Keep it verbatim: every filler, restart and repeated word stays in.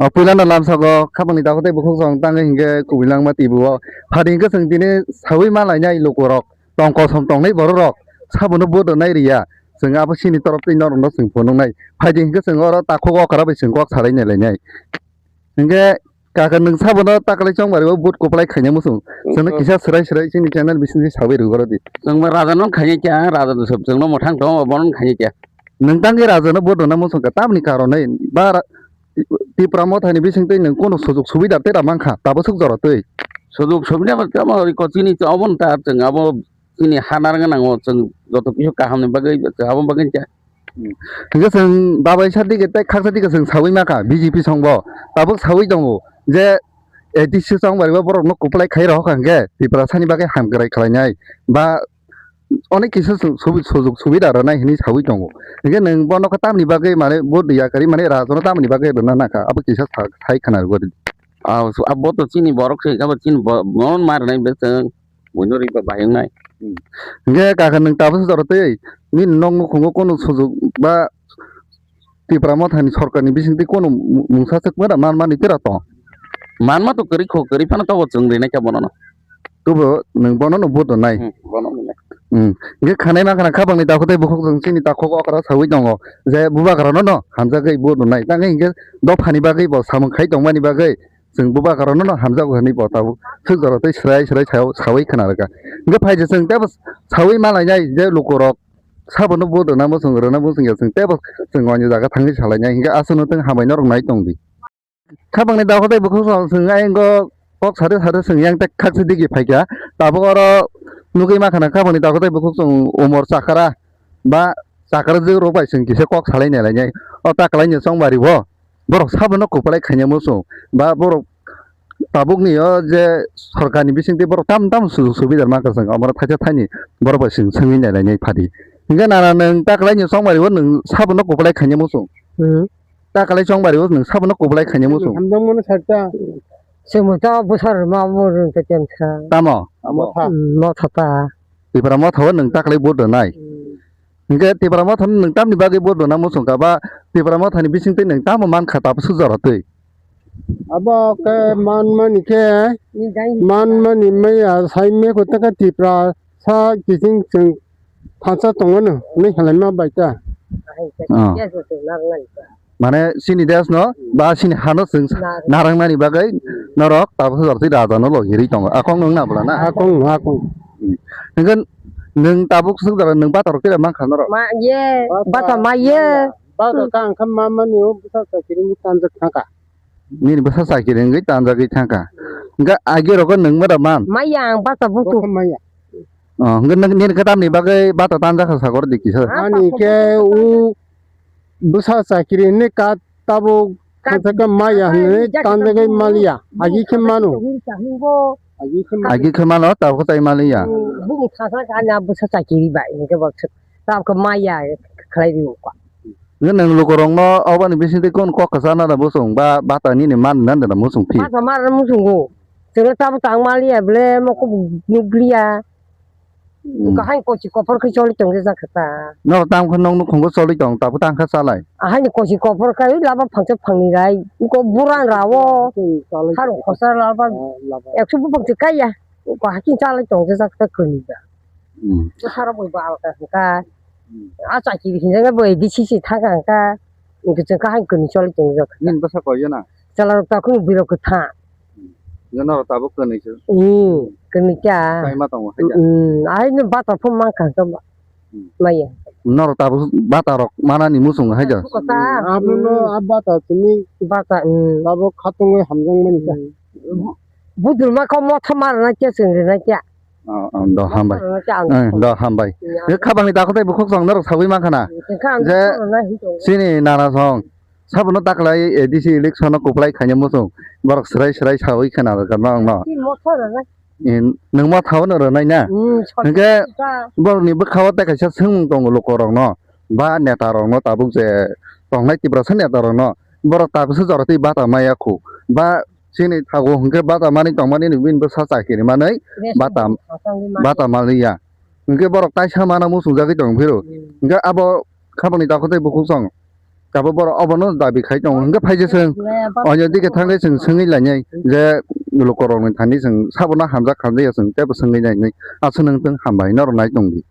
O puilano lamsago khapangni takhuk tei bukhuk song tangwi hinkhe kubui langma twibo. Phadi hinkhe chwng tini sawi ma lainai lukurok, tong kosom tongnai bororok sabono vote rwnai rwya. Chwng abo chini torop twi norokno chwng phunuknai. Phaidi hinkhe chwng oro takhuk okra bai chwng kok salai nai lainai. Hinkhe kaka nwng sabono taklai chongmari o vote kwplai khaina muchung. Chwngno kisa swrai swrai chini channel bisingtwi sawi rwgorodi. Chwngma rajano khaina kya, raja dusab chwngno mwthang tongo, bono khaina kya. Nwng tangwi rajano vote rwna muchung kha tamni karonwi ba ra-, Tipra Mothani bisingtwi nwng kunu sujuk subida tei rw mankha, tabuk swk jora twi. Sujuk subida ba tamo ri ko chini obo ta chwng abo chini ha narwkna nango, chwng joto kisa kahamni bagwi abo bagwi cha. Hmm. Hinkhe chwng babai sa dige tei khaksa dige chwng sawi mankha B J P songbo. Tabuk sawi tongo je A D C chongmari bo borokno kwplai khai rohor kha hinkhe Tiprasani bagwi hamkrai khlainai ba onek kisa su-, subi-, sujuk subida rwnai hinwi sawi tongo. Hinkhe nwng bono khe tamni bagwi mane vote rwya kwrwi mane rajano tamni bagwi rwna nangkha abo kisa sa-, sai khna rwgwi. Ah, su-, abo to chini borok se abo chini bo-, bono ma rwnai bwswng. Buino ri ba bayung nai. Hmm. Hinkhe kaka nwng tabuk se jora twi nini nok nukhungo kunu sujuk ba Tipra Mothani sorkarni bisingtwi kunu mu-, mungsa swk mera man mani tira tong? Manma to kwrwi kho, kwrwi phano tobo chwng rinai kha bonono. Tubo nwng bonono vote rwnai. Hmm, bono rwnai. Hmm. Hinkhe khanai mankha na khabangni takhuk tei bukhuk chwng chini takhuk okra sawi tongo je bubagrano no hamjagwi vote rwnai. Tangwi hinkhe dophani bagwi bo samung khai tongmani bagwi chwng bubagrano no hamjago hinwi bo tabuk swk jora tei swrai swrai sao-, sawi khna rwkha. Hinkhe phaidi chwng teibo sawi ma lainai je lukurok sabono vote rwna muchung, rwna muchung ya chwng teibo chwng ani jaga thangwi salainai hinkhe aswkno tong hambai norok nai tongdi. Khabangni dakho tei bukhuk song chwng ayang kok sari sari chwng yang tei khaksa digi phaikha. Tabuk oro nugwi mankha na khabangni dakho tei bukhuk chwng umor chakra ba chakra jwk rok bai chwng kisa kok salai nai lainai. O ta kwlaini chongmari bo borok sabono kwplai khaina muchung ba borok tabukni o je sorkarni bisingtwi borok tam tam sujuk subida mankha chwng omo thaisa thaini borok bai chwng swngwi nai lainai phadi. Hinkhe nana nwng ta kwlaini chongmari o nwng sabono kwplai khaina muchung. Hmm. Ta kwlai chongmari o nwng sabono kwplai khaina muchung. Hamjakmano sakta. Chwngno ta bwsarok ma bo rwng tei temsa. Tamo? Motha. Hmm, motha ta. Tipra Motha o nwng ta kwlai vote rwnai. Hmm. Hinkhe Tipra Mothano nwng tamni bagwi vote rwna muchung kha ba Tipra Mothani bisingtwi nwng tamo mankha tabuk swk jora twi? Abo khe manmani khe, manmani maya sai mekho ta khe Tipra sa kiching chwng thansa tongmano hinwi halaima bai ta. Ah. Mane chini desh no ba chini hano chwng narwknani bagwi norok tabuk jora twi raja no logi ri tongo. Akong nwng na bwla na? Akong, akong. Hmm. Hinkhe nwng tabuk swk jora nwng bata rok tira mankha norok? Ma ye, bata ma ye. Bata ta ang kha ma mani o bwsa chakiri ni tanjak thangkha. Nini bwsa chakiri wngwi tanjagwi thangkha. Hinkhe agi rogo nwng mada man? Maya ang bata butu. Bata maya. Oh, hinkhe nwng nini khe tamni bagwi bata tanjakha sakor di kisa? Ani khe u bwsa chakiri hinwi ka tabuk kha thangsa khe maya hinwi tanjagwi maliya. Agi khe mano. Agi khe mano. Agi khe mano, tabuk tai maliya. Bung thangsa kha na bwsa chakiri bai hinkhe bok tabuk maya khlai ri ukwa. Nwng lukurokno oboni bisingtwi kunu kok kwchana da bwswng ba bata nini man nanda da bwswng phi? Bata mar muchungo. Chwngno tabuk tang maliya bwle mokol nukliya. Hmm. Kahai kochi kophor khe choli tongwi jakha ta. Norok tamo khe nok nukhungo choli tong tabuk tang kha chalai. Ahaini kochi kophor khe laba phangsa phangni rai. Uko buran rawo. Harung khosa laba. Ekso buphang se kaiya. Uko hakin chalai tongwi jakha ta kwnwi da. Hmm. Bwsarok bai ba alka hwnkha. Hmm. A chakiri hinjak bo A D C si thangkha hwnkha. Hwnkhe chwng kaham kwnwi choli tongjak. Nini bwsa koi jona? Chwlarok takhuk bwrwi kwthang. Hmm. Norok tabuk kwnwi se. Hmm, kwnwi kha. Sai ma tongo hai kha. Hmm, ai no bata phone mankha hwnkha ba. Hmm. Maya. Norok tabuk bata rok manani muchung hai kha. Kota. Abono a bata simi. Bata, hmm. Tabuk khatungwi hamjakmani kha. Hmm. Budulma kho motha marna khe chwng rwna khe. Oh, oh, do hambai. Motha rwna khe ang. Eh, do hambai. Ya. Khabangni dakho tei bukhuk song norok sagwi mankha na. Chini nana song. Sabono taklai A D C election no kwplai khaina muchung. Borok swrai swrai sawi khna rwkha no ang no. Chini motha rwna. Nwng motha no rwnai na. Hmm, hinkhe borokni bwkhao tei kaisa swngmung tongo lukurokno. Ba netarokno tabuk je tongnai Tiprasa netarokno. Borok tabuksa jora twi bata maya khu. Ba Chini thago hwnkhe bata manwi tongmani ni bini bwsa chakiri manwi bata, bata manliya. Hwnkhe borok taisa mana muchungjagwi tong phiro. Hmm. Hwnkhe abo khabangni dakho tei bukhuk song. Abo borok obono dabi khai tongo, hwnkhe phaikhe chwng onyo dike thangkhe chwng swngwi lainai je lukurokni thani chwng sabono hamjak hamjakya chwng teibo swngwi nainai. Aswk nung tong hambai norok nai tongdi.